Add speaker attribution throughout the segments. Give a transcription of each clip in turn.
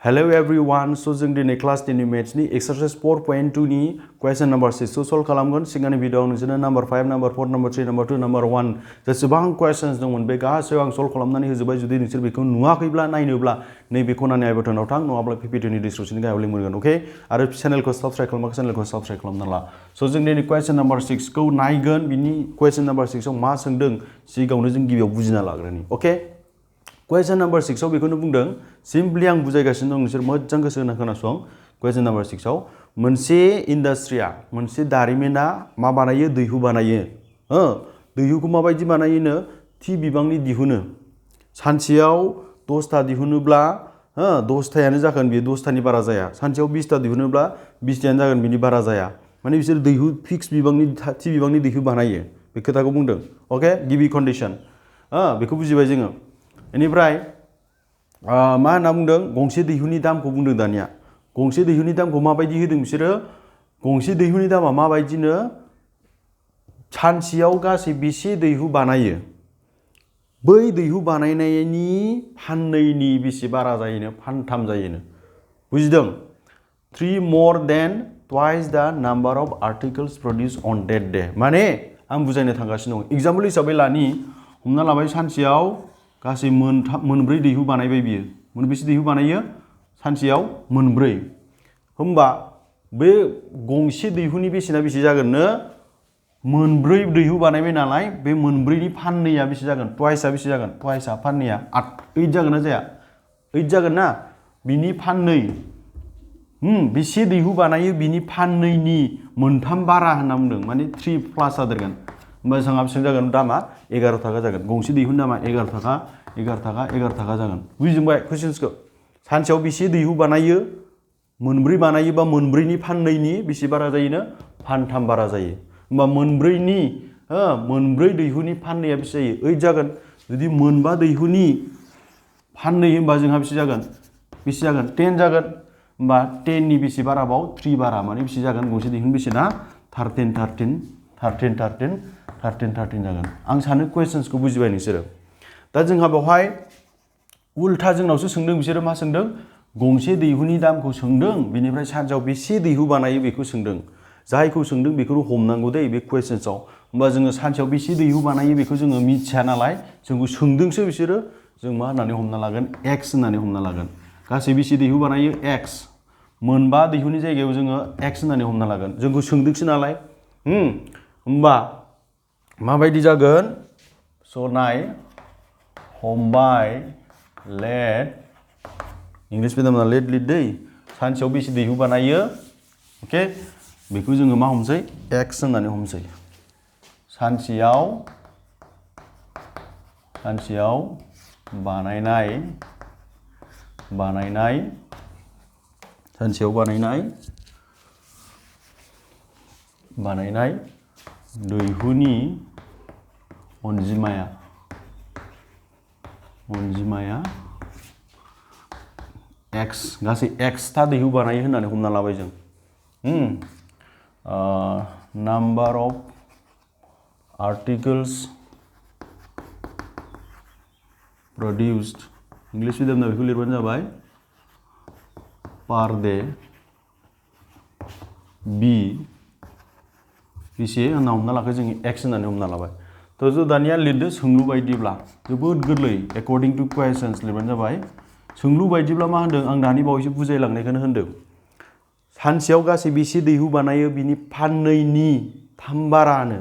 Speaker 1: Hello everyone, so जों दिनै class 10 नि मेथ्स नि एक्सारसाइज 4.2 नि क्वेश्चन नंबर 6 खौ सल्व खालामगोन। सिगांनि भिडियोआव नोंसोरनो number 5, number 4, number 3, number 2, number 1 जेसेबां क्वेश्चन्स दंमोन बे गासैबो आं सल्व खालामनानै होजोबबाय। जुदि नोंसोर बेखौ नुवाखैब्ला नायनोब्ला नैबे खनानि आइ बटनाव थां, नङाब्ला पिपिटिनि डिसक्रिप्शननि गाहायाव लिंक मोनगोन। अके, आरो चेनेलखौ साबस्क्राइब खालामाखै चेनेलखौ साबस्क्राइब खालामना ला। सो जों दिनै क्वेश्चन नंबर 6 खौ नायगोन। बिनि क्वेश्चन नंबर 6 आव मा सोंदों सिगाङावनो जों गिबियाव बुजिना लाग्रोनि। अके, क्वेश्चन नंबर 6 आव बेखौनो बुंदों, सिम्पली आं बुजायगासिनो दं, नोंसोर मोजां गोसो होना खोनासं। क्वेश्चन नंबर 6 आव मोनसे इन्डास्ट्रिया, मोनसे दारिमिना मा बानायो? दैहु बानायो। दैहुखौ माबायदि बानायोनो? थि बिबांनि दिहुनो। सानसेयाव 10टा दिहुनोब्ला 10टायानो जागोन, बियो 10टानि बारा जाया। सानसेयाव 20टा दिहुनोब्ला 20टायानो जागोन, बिनि बारा जाया। माने बिसोर दैहु फिक्स बिबांनि थि बिबांनि दैहु बानायो। बे खोथाखौ बुंदों। अके, गिबि कन्डिशन बेखौ बुजिबाय जोङो। बेनिफ्राय मा होनना बुंदों? गंसे दैहुनि दामखौ बुंदों दानिया। गंसे दैहुनि दामखौ माबायदि होदों बिसोरो? गंसे दैहुनि दामा माबायदिनो? सानसेयाव गासै बेसे दैहु बानायो? बै दैहु बानायनायनि फाननैनि बेसे बारा जायोनो? फानथाम जायोनो। बुजिदों? 3 more than twice the number of articles produced on that day. माने आं बुजायनो थांगासिनो दं। एग्जाम्पल हिसाबै लानि, हमना लाबाय सानसेयाव गासै मोनब्रै दैहु बानायबाय बियो। मोनबेसे दैहु बानायो? सानसेयाव मोनब्रै। होमबा बे गंसे दैहुनि बेसेना बेसे जागोननो? मोनब्रै दैहु बानायबाय नालाय, बे मोनब्रैनि फाननैया बेसे जागोन? ट्वाइसआ बेसे जागोन? ट्वाइसआ फाननैया 8 जागोन ना जाया? 8 जागोन ना? बिनि फाननै बेसे दैहु बानायो बिनि फाननैनि मोनथाम बारा होनना बुंदों। माने 3 प्लास जादेरगोन। होमबा जोंहा बेसेबां जागोन? दामा 11 थाखा जागोन। गंसे दैहुनि दामा 11 थाखा, 11 थाखा, 11 थाखा जागोन। बुजिजोबबाय कुइसन्सखौ? सानसेयाव बेसे दैहु बानायो? मोनब्रै बानायोबा मोनब्रैनि फाननैनि बेसे बारा जायोनो? फानथाम बारा जायो। होमबा मोनब्रै दैहुनि फाननैया बेसे जायो? 8 जागोन। जुदि मोनबा दैहुनि फाननै होनबा जोंहा बेसे जागोन? बेसे जागोन? 10 जागोन। होमबा 10 नि बेसे बाराबाव? 3 बारा। माने बेसे जागोन? गंसे दैहुनि बेसेना 13 जागोन। आं सानो कुइसन्सखौ बुजिबाय नोंसोरो। दा जोंहा बेवहाय उल्था जोंनावसो सोंदों बिसोरो। मा सोंदों? गंसे दैहुनि दामखौ सोंदों, बेनिफ्राय सानसेयाव बेसे दैहु बानायो बेखौ सोंदों। जायखौ सोंदों बेखौनो हमनांगौ दै बे कुइसन्सआव। होमबा जोङो सानसेयाव बेसे दैहु बानायो बेखौ जोङो मिथिया नालाय, जोंखौ सोंदोंसो बिसोरो, जों मा होननानै हमना लागोन? X होननानै हमना लागोन। गासै बेसे दैहु बानायो? X। मोनबा दैहुनि जायगायाव जोङो X होननानै हमना लागोन। जोंखौ सोंदोंसो नालाय। होमबा माबायदि जागोन? स' नाय, हमबाय, लेट, इंलिस मिडियामना लेट लिट दै। सानसेयाव बेसे दैहु बानायो? अके, बेखौ जोङो मा हमसै? X होननानै हमसै। सानसेयाव बानायनाय सानसेयाव बानायनाय दैहुनि अनजिमाया X, गासै Xथा दैहु बानायो होननानै हमना लाबाय जों। Number of articles produced, English मिडियामना बेखौ लिरबानो जाबाय पार डे बि बेसे होनना हमना लाखो जों? X होननानै हमना लाबाय। थ' जों दानिया लिरदो सोंलु बायदिब्ला। जोबोद गोरलै। एकर्डिं टु कुइसन्स लिरबानो जाबाय। सोंलु बायदिब्ला मा होनदों? आं दानि बावैसो बुजायलांनायखौनो होनदों। सानसेयाव गासै बेसे दैहु बानायो बिनि फाननैनि 3 बारानो।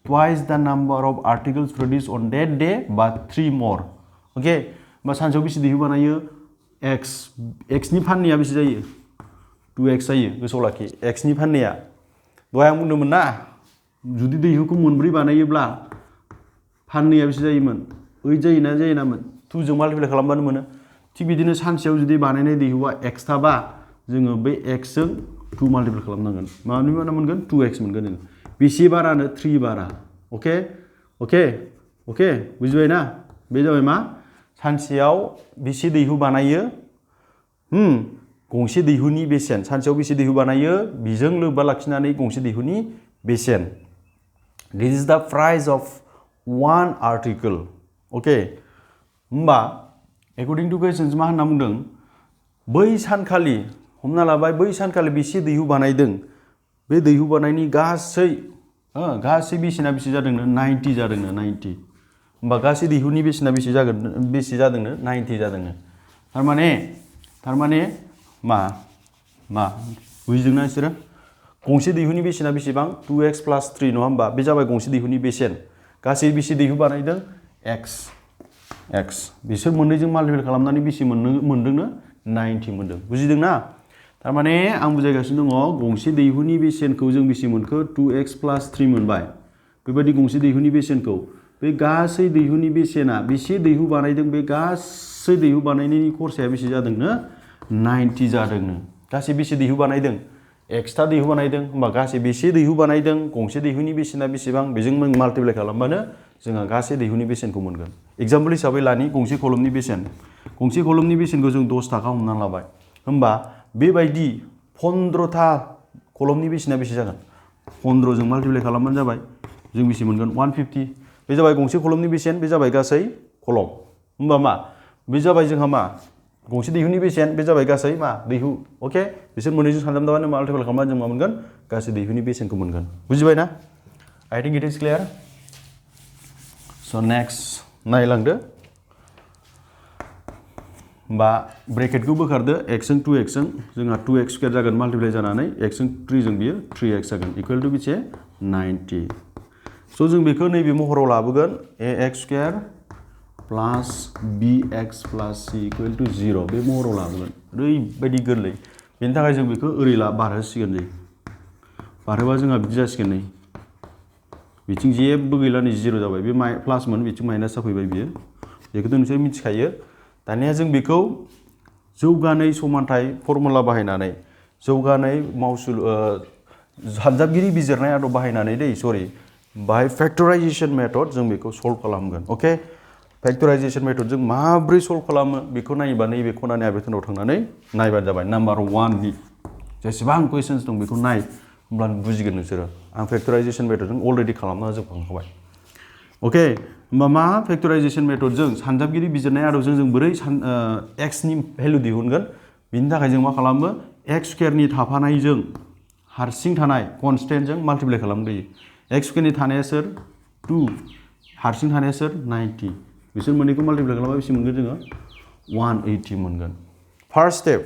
Speaker 1: Twice the number of articles produced on that day बा 3 more। अके, होमबा सानसेयाव बेसे दैहु बानायो? X। X नि फाननैया बेसे जायो? 2X जायो। गोसोआव लाखि। X नि फाननैया। दहाय आं बुंदोंमोन ना, जुदि दैहुखौ मोनब्रै बानायोब्ला फाननैया बेसे जायोमोन? 8 जायोना जायोनामोन? 2 जों माल्टिप्लाइ खालामबानो मोनो। थिग बिदिनो सानसेयाव जुदि बानायनाय दैहुआ X थाबा, जोङो बै X जों 2 माल्टिप्लाइ खालामनांगोन। मानि मा मोनगोन? 2X मोनगोन जों। बेसे बारानो? 3 बारा। अके, बुजिबाय ना? बे जाबाय मा? सानसेयाव बेसे दैहु बानायो? गंसे दैहुनि बेसेन। सानसेयाव बेसे दैहु बानायो? बिजों लोब्बा लाखिनानै गंसे दैहुनि बेसेन। दिस इज द प्राइस अफ 1 आर्टिकल। अके, होमबा एकर्डिं टु कुइसन्स मा होनना बुंदों? बै सानखालि हमना लाबाय बै सानखालि बेसे दैहु बानायदों बे दैहु बानायनि गासै बेसेना बेसे जादोंनो 90 जादोंनो 90 होमबा गासै दैहुनि बेसेना बेसे जादोंनो 90 जादोंनो थारमाने मा बुजिदोंना बिसोरो गंसे दैहुनि बेसेना बेसेबां 2x + 3 नङा होमबा बे जाबाय गंसे दैहुनि बेसेन गासै बेसे दैहु बानायदों x बिसोर मोननैजों माल्टिप्लाइ खालामनानै बेसे मोनदोंनो 90 मोनदों बुजिदोंना थारमाने आं बुजायगासिनो दङ गंसे दैहुनि बेसेनखौ जों बेसे मोनखो 2x + 3 मोनबाय बेबायदि गंसे दैहुनि बेसेनखौ बे गासै दैहुनि बेसेना बेसे दैहु बानायदों बे गासै दैहु बानायनायनि खरसाया बेसे जादोंनो 90 जादोंनो गासै बेसे दैहु बानायदों एक्सट्रा दैहु बानायदों होमबा गासै बेसे दैहु बानायदों गंसे दैहुनि बेसेना बेसेबां बेजों माल्टिप्लाइ खालामबानो जोंहा गासै दैहुनि बेसेनखौ मोनगोन एग्जाम्पल हिसाबै लानि गंसे कलमनि बेसेनखौ जों 10 थाखा हमना लाबाय होमबा बेबायदि 15था कलमनि बेसेना बेसे जागोन 15 जों माल्टिप्लाइ खालामबानो जाबाय जों बेसे मोनगोन 150 बे जाबाय गंसे कलमनि बेसेन बे जाबाय गासै कलम होमबा बे जाबाय जोंहा गंसे दैहुनि बेसेन बे जाबाय गासै दैहु अके बिसोर मोननैजों सानजाबनानै माल्टिप्लाइ खालामनानै जों मा मोनगोन गासै दैहुनि बेसेनखौ मोनगोन बुजिबाय ना I think it is clear so next नायलांदो होमबा ब्रेकेटखौ बोखारदो x जों 2x जों जोंहा 2x² जागोन माल्टिप्लाइ जानानै x जों 3 जों बियो 3x जागोन इकुवेल टु बेसे 90 स' जों बेखौ नैबे महराव लाबोगोन ax² प्लास bx प्लास c इकुवेल टु 0 बे महराव लाबोगोन ओरैबायदि गोरलै बेनि थाखाय जों बेखौ ओरै बारहोसिगोन बारहोबा जोंहा बिदि जासिगोन नै बिथिं जेबो गैला नै 0 जाबाय बे प्लासमोन बिथिं माइनास जाफैबाय बियो बेखौथ' नोंसोर मिथिखायो दानिया जों बेखौ जौगानाय समानथाय फर्मुला बाहायनानै जौगानाय सानजाबगिरि बिजिरनाय आदब बाहायनानै बाहाय फेक्टराइजेसन मेथड जों बेखौ सल्भ खालामगोन अके फेक्टराइजेसन मेथड जों माब्रै सल्भ खालामो बेखौ नायोबा नैबे खनानि आबेतनाव थांनानै नायबानो जाबाय नाम्बार 1 नि जेसेबां कुइसन्स दं बेखौ नाय होमब्लानो बुजिगोन नोंसोरो आं फेक्टराइजेसन मेथडजों अलरेडि खालामना जोबखांखाबाय अके होमबा फेक्टराइजेसन मेथडजों सानजाबगिरि बिजिरनाय आदबजों जों बोरै x नि भेलु दिहुनगोन बिनि थाखाय जों मा खालामो x² नि थाफानायजों हारसिं थानाय कनस्टेन्टजों माल्टिप्लाइ खालामग्रोयो x² नि थानाया सोर 2 हारसिं थानाया सोर 90 बिसोर मोननैखौ माल्टिप्लाइ खालामबा बेसे मोनगोन जोङो 180 मोनगोन फार्स्ट स्टेप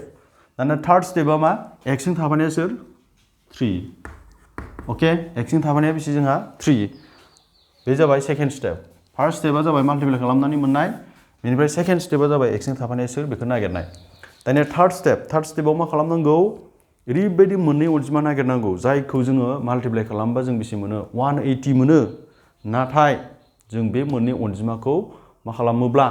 Speaker 1: दाना थार्ड स्टेपआ मा x जों थाफानाया सोर 3 अके x जों थाफानाया बेसे जोंहा 3 बे जाबाय सेकेन्ड स्टेप फार्स्ट स्टेपआ जाबाय माल्टिप्लाइ खालामनानै मोननाय बेनिफ्राय सेकेन्ड स्टेपआ जाबाय x जों थाफानाया सोर बेखौ नागिरनाय दानिया थार्ड स्टेपआव मा खालामनांगौ ओरैबायदि मोननै अनजिमा नागिरनांगौ जायखौ जोङो माल्टिप्लाइ खालामबा जों बेसे मोनो 180 मोनो नाथाय जों बे मोननै अनजिमाखौ मा खालामोब्ला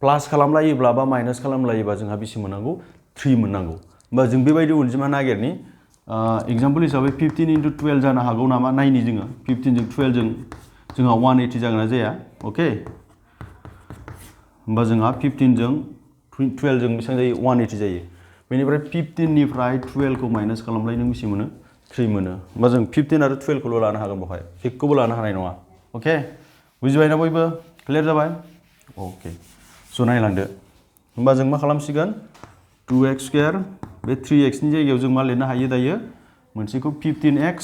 Speaker 1: प्लास खालामलायोब्ला बा माइनास खालामलायोबा जोंहा बेसे मोननांगौ 3 मोननांगौ होमबा जों बेबायदि अनजिमा नागिरनि एग्जाम्पल हिसाबै 15 × 12 जानो हागौ नामा नायनि जोङो 15 जों 12 जों जोंहा 180 जागोन ना जाया अके होमबा जोंहा 15 जों 12 जों बेसेबां जायो 180 जायो बेनिफ्राय 15 निफ्राय 12 खौ माइनास खालामलाय नों बेसे मोनो 3 मोनो होमबा जों 15 आरो 12 खौल' लानो हागोन बेवहाय जेखौबो लानो हानाय नङा अके बुजिबायना बयबो क्लियार जाबाय अके स' नायलांदो होमबा जों मा खालामसिगोन 2x² बे 3x नि जायगायाव जों मा लिरनो हायो दायो मोनसेखौ 15x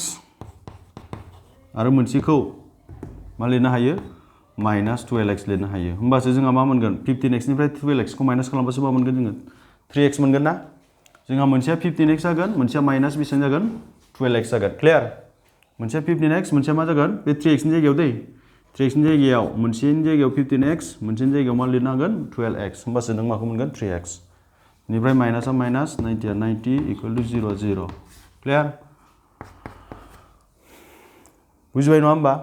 Speaker 1: आरो मोनसेखौ मा लिरनो हायो -12x लिरनो हायो होमबासो जोंहा मा मोनगोन 15x निफ्राय 12x खौ माइनास खालामबासो मा मोनगोन जोङो 3x मोनगोन ना जोंहा मोनसेया 15x जागोन मोनसेया माइनास बेसेबां जागोन 12x जागोन क्लियार मोनसेया 15x मोनसेया मा जागोन बे 3x नि जायगायाव 3x नि जायगायाव मोनसेनि जायगायाव 15x मोनसेनि जायगायाव मा लिरनो हागोन 12x होमबासो नों माखौ मोनगोन 3x बेनिफ्राय माइनासआ माइनास 90 आ 90 इकुवेल टु 0 0 क्लियार बुजिबाय नङा होमबा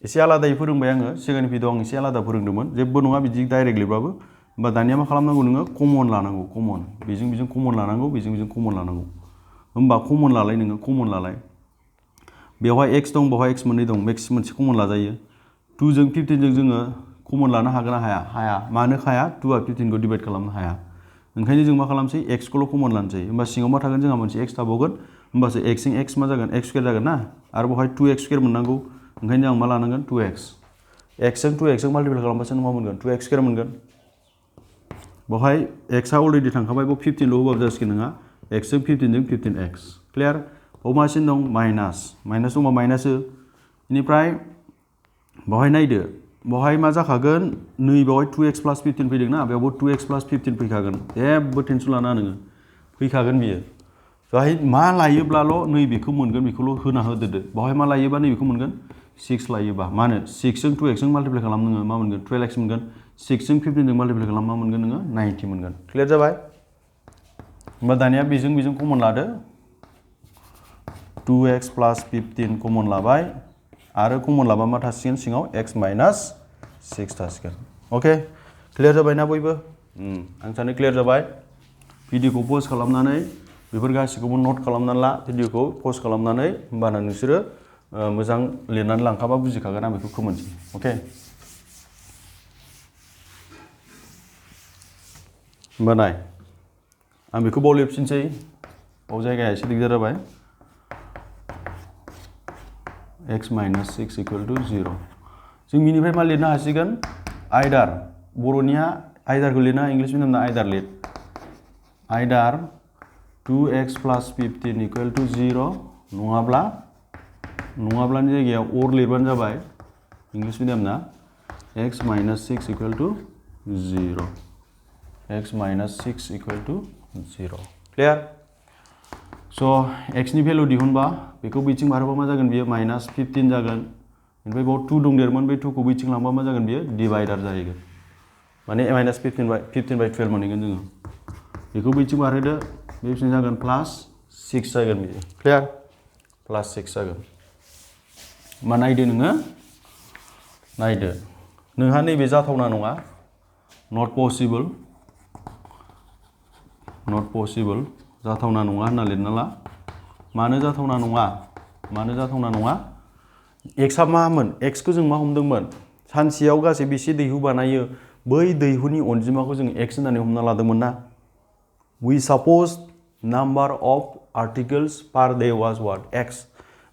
Speaker 1: एसे आलादायै फोरोंबाय आङो सिगांनि भिडिअ'आव आं एसे आलादा फोरोंदोंमोन जेबो नङा बिदि डाइरेक्ट लिरबाबो होमबा दानिया मा खालामनांगौ नोङो कमन लानांगौ कमन बेजों कमन लानांगौ बेजों कमन लानांगौ होमबा कमन लालाय नोङो कमन लालाय बेवहाय x दं बेवहाय x मोननै दं मोनसे कमन लाजायो 2 जों 15 जों जोङो कमन लानो हागोन ना हाया मानो हाया 2 आ 15 खौ डिभाइड खालामनो हाया ओंखायनो जों मा खालामसै x खौल' कमन लानोसै होमबा सिङाव मा थागोन जोंहा मोनसे x थाबावगोन होमबासो x जों x मा जागोन x² जागोन ना आरो बेवहाय 2x² मोननांगौ ओंखायनो आं मा लानांगोन 2x x जों 2x जों माल्टिप्लाइ खालामबासो नों मा मोनगोन 2x² मोनगोन बेवहाय x आ अलरेडि थांखाबाय बेयाव 15 ल' होबाबो जासिगोन नोंहा x जों 15 जों 15x क्लियार बाव मासिन दं माइनास दंबा माइनास हो बेनिफ्राय बेवहाय नायदो बेवहाय मा जाखागोन नै बेवहाय 2x + 15 फैदोंना बेयावबो 2x + 15 फैखागोन जेबो टेनसन लानाङा नोङो फैखागोन बियो बेवहाय मा लायोब्लाल' नैबेखौ मोनगोन बेखौल' होना होदोदो बेवहाय मा लायोबा नैबेखौ मोनगोन 6 लायोबा मा होनो 6 जों 2x जों माल्टिप्लाइ खालाम नोङो मा मोनगोन 12x मोनगोन 6 जों 15 जों माल्टिप्लाइ खालाम मा मोनगोन नोङो 90 मोनगोन क्लियार जाबाय होमबा दानिया बेजों कमन लादो 2x + 15 कमन लाबाय आरो कमन लाबा मा थासिगोन सिङाव x - 6 थासिगोन ओके क्लियार जाबायना बयबो आं सानो क्लियार जाबाय भिडिअखौ पज खालामनानै बेफोर गासिखौबो नोट खालामनानै ला भिडिअखौ पज खालामनानै होमबाना नोंसोरो मोजां लिरनानै लांखाबा बुजिखागोन आं बेखौ खोमोनसै ओके होमबा नाय आं बेखौ बाव लिरफिनसै बाव जायगाया एसे दिगदार जाबाय x - 6 = 0 जों बिनिफ्राय मा लिरनो हासिगोन आइदार बर'निया आइदारखौ लिरना इंलिस मिडियामना आइदार लिर आइदार 2x + 15 = 0 नङाब्लानि जायगायाव अर लिरबानो जाबाय इंलिस मिडियामना x - 6 = 0 x - 6 = 0 क्लियार स' x नि भेलु दिहुनबा बेखौ बैथिं बारहोबा मा जागोन बियो -15 जागोन ओमफ्राय बाव 2 दंदेरमोन बे 2 खौ बैथिं लांबा मा जागोन बियो डिवाइडार जाहैगोन माने -15/12 मोनहैगोन जोङो बेखौ बैथिं बारहोदो बे बेसेबां जागोन +6 जागोन बियो क्लियार +6 जागोन मा नायदो नोङो नायदो नोंहा नैबे जाथावना नङा नट पसिबल जाथावना नङा होनना लिरना ला मानो जाथावना नङा x आ मामोन x खौ जों मा हमदोंमोन सानसेयाव गासै बेसे दैहु बानायो बै दैहुनि अनजिमाखौ जों x होननानै हमना लादोंमोन ना we suppose number of articles per day was what x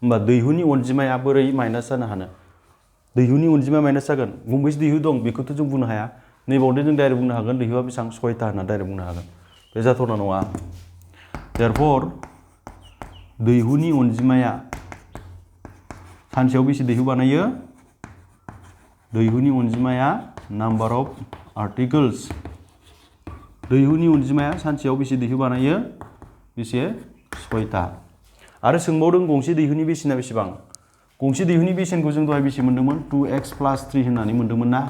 Speaker 1: होमबा दैहुनि अनजिमाया बोरै माइनास जानो हानो दैहुनि अनजिमाया माइनास जागोन गंबेसे दैहु दं बेखौथ' जों बुंनो हाया नैबावदो जों डाइरेक्ट बुंनो हागोन दैहुआ बेसेबां 6टा होनना डाइरेक्ट बुंनो हागोन बे जाथावना नङा therefore दैहुनि अनजिमाया सानसेयाव बेसे दैहु बानायो दैहुनि अनजिमाया नाम्बार अफ आर्टिकल्स दैहुनि अनजिमाया सानसेयाव बेसे दैहु बानायो बेसे 6टा आरो सोंबावदों गंसे दैहुनि बेसेना बेसेबां गंसे दैहुनि बेसेनखौ जों दहाय बेसे मोन्दोंमोन 2x + 3 होननानै मोन्दोंमोन ना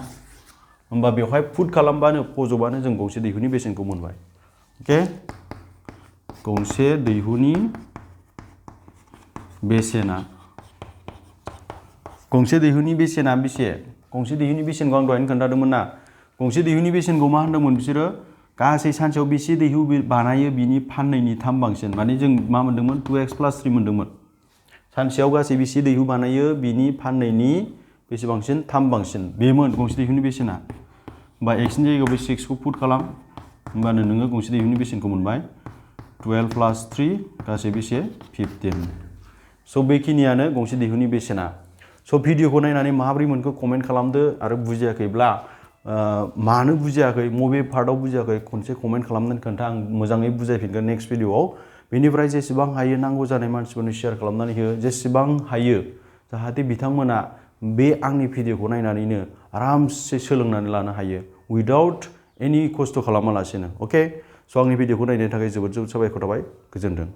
Speaker 1: होमबा बेवहाय पुट खालामबानो फज'बानो जों गंसे दैहुनि बेसेनखौ मोनबाय ओके गंसे दैहुनि बेसेना बेसे गंसे दैहुनि बेसेनखौ आं दहायनो खोन्थादोंमोन ना गंसे दैहुनि बेसेनखौ मा होनदोंमोन बिसोरो गासै सानसेयाव बेसे दैहु बानायो बिनि फाननैनि 3 बांसिन माने जों मा मोन्दोंमोन 2x + 3 मोन्दोंमोन सानसेयाव गासै बेसे दैहु बानायो बिनि फाननैनि बेसे बांसिन 3 बांसिन बेमोन गंसे दैहुनि बेसेना होमबा x नि जायगायाव बे 6 खौ पुट खालाम होमबानो नोङो गंसे दैहुनि बेसेनखौ मोनबाय 12 + 3 गासै बेसे 15 स' बेखिनियानो गंसे दैहुनि बेसेना स' भिडिअखौ नायनानै माबोरै मोनखो कमेन्ट खालामदो आरो बुजियाखैब्ला मानो बुजियाखै मबे पार्टआव बुजियाखै खनसे कमेन्ट खालामनानै खोन्था आं मोजाङै बुजायफिनगोन नेक्स्ट भिडिअआव बेनिफ्राय जेसेबां हायो नांगौ जानाय मानसिफोरनो शेयार खालामनानै हो जेसेबां हायो जाहाथे बिथांमोना बे आंनि भिडिअखौ नायनानैनो आरामसे सोलोंनानै लानो हायो उइदाउट एनि खस्थ' खालामालासेनो अके स' आंनि भिडिअखौ नायनायनि थाखाय जोबोद साबायखर थाबाय गोजोनथों